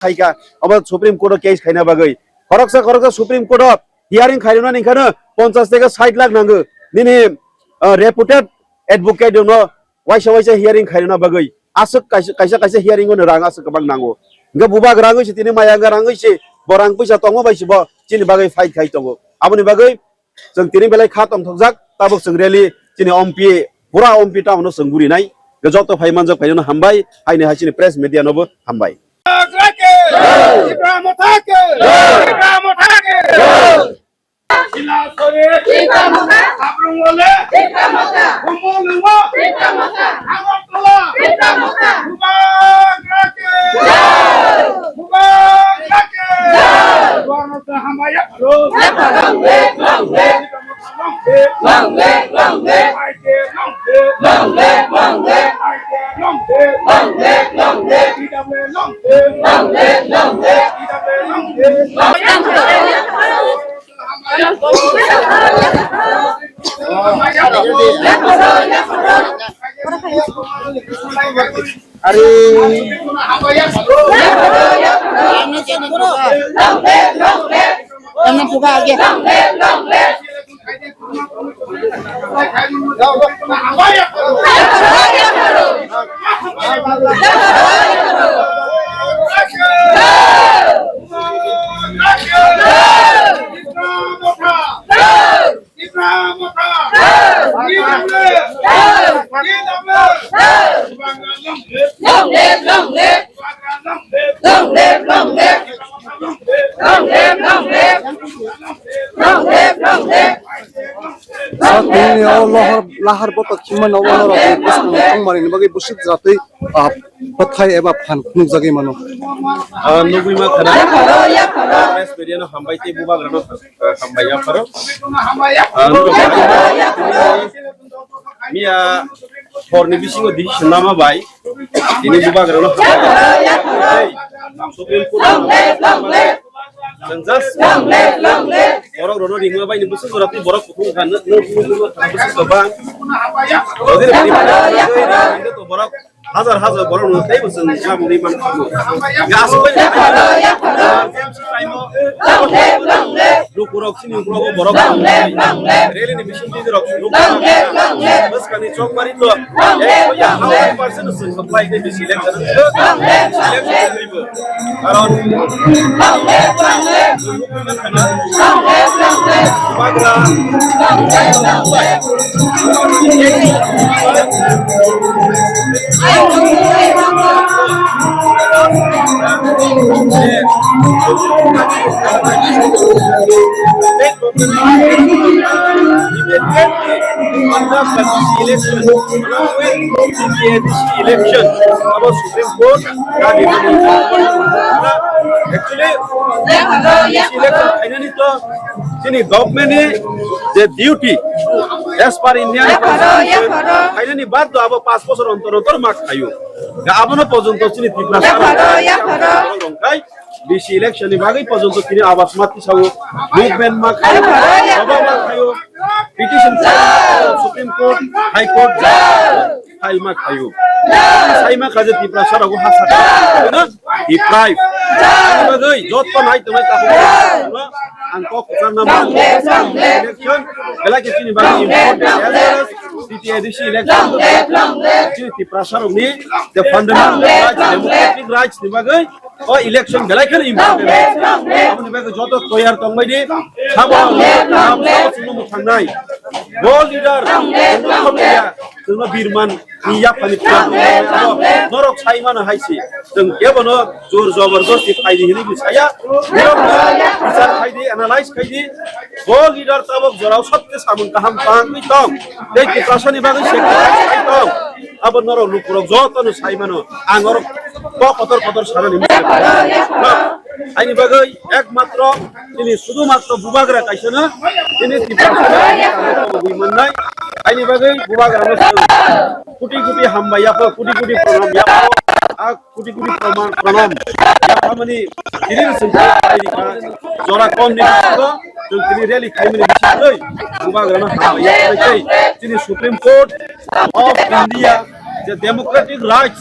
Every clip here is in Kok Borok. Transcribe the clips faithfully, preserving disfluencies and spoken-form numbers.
khaika, obo Supreme Court o case khaina bagwi. Khoroksa khoroksa Supreme Court o hearing khairoknani khano ponchash theke sait lakh nango. Nini, ah, reputed advocate no waisa waisa hearing khairokna bagwi. Aswk kaisa, kaisa, kaisa hearing o no rang aswk kwbang nango. Hwnkhe bubagra wngwi se tini maya wngwi se bo rang puisa tongma bai se bo chini bagwi fight khai tongo. Aboni bagwi chwng tini belai kha tongthokjak, tabuk chwng rally chini ompi, pura ompi town no chwng gurinai. Joto phai manjak phai no hambai, haini hai chini press media no bo hambai. Tipra Motha ke! Tipra Motha ke! Sila sore. Tipra Motha. Habrung ole. Tipra Motha. Humul mo. Tipra Motha. Agartala. Tipra Motha. Bubagra ke. Jai. Bubagra ke. Jai. Bubagra hamaya. Long live, long live, long live. Long live, long live. Long live, long live. Long live, long live. Long live, long live. Are. Long live, long live. Long live, long live. Long live, long live. Long live, long live. Long live, long live. Long live, long live. Long live, long live. Sa tini o lohor lahar botok khimma no lohor rok bwskang tongmani bagwi bwswk jatwi, ah, bwthai eba phan phunukjagwi mano. Ah, nugwi ma khana. Press media no hambai tei bubagra no, ah, hambai ya pharo. Ah, nugwi ma khana. Miya horni bisingo decision lama bai. Ini bubagra no hambai. Supreme Court. Long live, long live. Chwng just borok rokno ringma bai ni bwswk jora twi borok kuthum kha, nwk, nwk, nwk, nwk, bwswk kwbang. Jodi rok ringma bai ni to borok hajar hajar borok no tei bwswk ringma bai man kha. Gas bai ni. Lukurok chini ukurok borok. Rally ni bising twi rok. Bwskang ni chokmari to. Ekso ya hundred percent chwng supply tei bisi election. Election. Karon Election, election, abo Supreme Court, actually, election khainani to chini government ni je duty, as per Indian constitution, khainani bad do abo panch bochor ontor ontor ma khaio. Abono porjonto chini Tripura rongkhai, bisi election ni bagwi porjonto tini abas ma tisawo, movement ma khayo, sabha ma khayo, petition Supreme Court, High Court, file ma khayo. Sai ma khaje Tripura sara go hasa na deprive. Ani bagwi jotto nai tongnai takhuk ang kok kwchang na ma election belai khe chini bagwi important as well as T T A D C election. Chini Tripura sarokni the fundamental rights, democratic rights ni bagwi o election belai kheno important. Aboni bagwi joto toyar tongbai di, sabo, sabo chwngno mwthangnai. Bo leader, chwngno birman ni yaphani plan. Norok sai mano hai se. Chwng kebono jor jobordosti phaidi hinwi bo saya. Norok bichar khaidi, analyze khaidi. Bo leader tabok jorao sotke samung kaham tangwi tong. Tei Tiprasani bagwi sacrifice khai tong. Abo norok lukurok jotono sai mano. Ang orok kok kotor kotor sanani mungsa. Aini bagwi ekmatro tini sudu matro bubagra kaisano tini Tiprasani bagwi mannai. Aini bagwi bubagrano kuti kuti hambai yapho, kuti kuti pranam yapho. A kuti kuti pranam, pranam yaphamani tini sengkha airika jora komni bisingo chwng tini rally khaimani bisingtwi bubagrano hambai yapha tei chini Supreme Court of India je democratic rights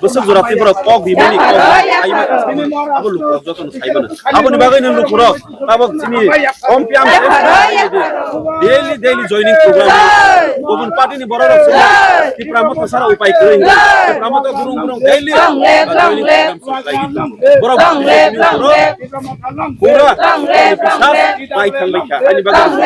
bwswk jora Tripura kok rimani kok rimani abo lukurok jotono sai mano. Aboni bagwi nang lukurok tabok chini kom piyam daily daily joining program. Gubun party ni borok rok sini Tipra Motha sara upai kwrwi. Tipra Motha gurung gurung daily joining program. Borok pura bisas pai thangbai kha. Ani bagwi